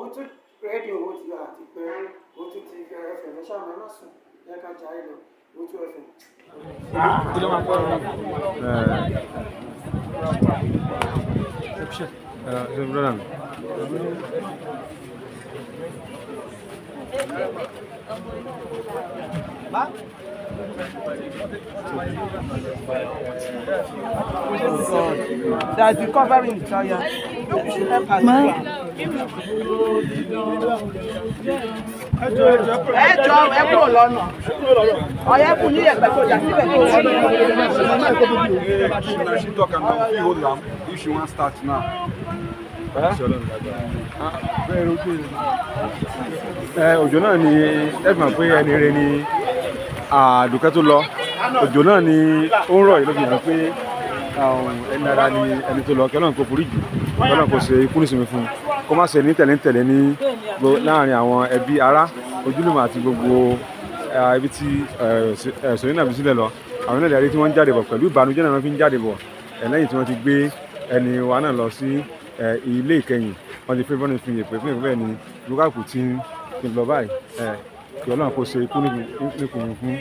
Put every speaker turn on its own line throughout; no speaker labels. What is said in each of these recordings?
Òótú rédíò ó ti àti pé Òótú ti FM. Ẹ ṣáà ẹ má sùn, ẹ ká jà ẹ lọ Òótú FM.
Ẹ brother mi.
God. That's recovering Victoria. You should help her. Ẹ jọ, ẹ kúrò lọ́nà. Ọ̀yẹ́ kù ní ẹ̀pẹ̀ tó jà síbẹ̀ tó wọ́n.
Na she talk am now, fit hold am if she wan start now.
Ẹ òjò náà ni ẹ fi mọ̀ pé ẹni rẹ ni Àdùkẹ́ tó lọ. Òjò náà ni ó ń rọ̀ yìí ló fi hàn pé ẹni ara ni ẹni tó lọ. Kí Ọlọ́run kó forí jì, kí Ọlọ́run kó ṣe ikú nísìnyí fún un, kó má ṣe ní tẹ̀léńtẹ̀lé ní láàrin àwọn ẹbí, ará, ojúlùmọ̀ àti gbogbo ibi tí sọ̀rọ̀ náà fi sílẹ̀ lọ. Àwọn náà lè rí tí wọ́n ń jáde bọ̀ pẹ̀lú ìbànújẹ́ náà, wọ́n fi ń jáde bọ̀ lẹ́yìn tí wọ́n ti gbé ẹni wa náà lọ sí ilé ìkẹyìn. Wọ́n ti fẹ́ bọ́ọ̀nù fi yèpẹ̀ fún ìpínlẹ̀ ní Lukaku tí ń lọ báyìí. Kí Ọlọ́run kó ṣe ikú níkùn fún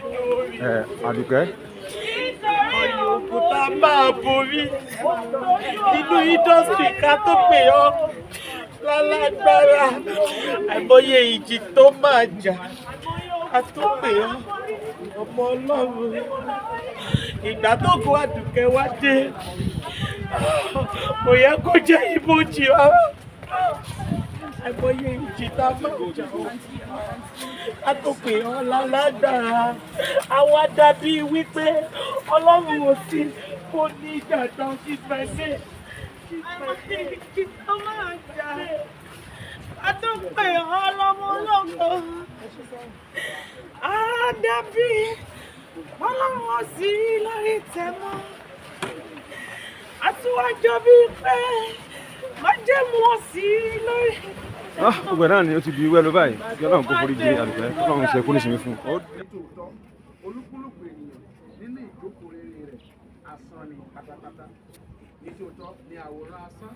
Àdùkẹ́.
Òkúta máa borí nínú industry ká tó pè ọ́ lálágbára, àìmọye ìjì tó máa jà ká tó pè ọ́ ọmọ Ọlọ́run. Ìgbà tó kó Àdùkẹ́ wá dé, kò yẹ kó jẹ́ ibojì rárá. Àìmọye ìjì tá a máa jà ká tó pè ọ́ lálágbára, àwa dàbí wípé Ọlọ́run ò sí kò ní ìgbà tán. She's my mate, she's my mate.
Ìjì tó máa jà ká tó pè ọ́ lọ́mọ ológo, á dàbí Ọlọ́run ò sí lórí tẹ̀mọ́. Àtiwájọ bíi pé májẹ̀mú ò sí lórí.
Gbogbo ẹ̀ náà ni ó ti di wẹ́lú báyìí. Kí Ọlọ́run kó forí jì Àdùkẹ́, kí Ọlọ́run ṣe ikú nísìnyí fún un.
Nítòótọ́, olúkúlùkù ènìyàn nínú ìjókòó rere rẹ̀, asán ni pátápátá. Nítòótọ́ ni àwòrán asán.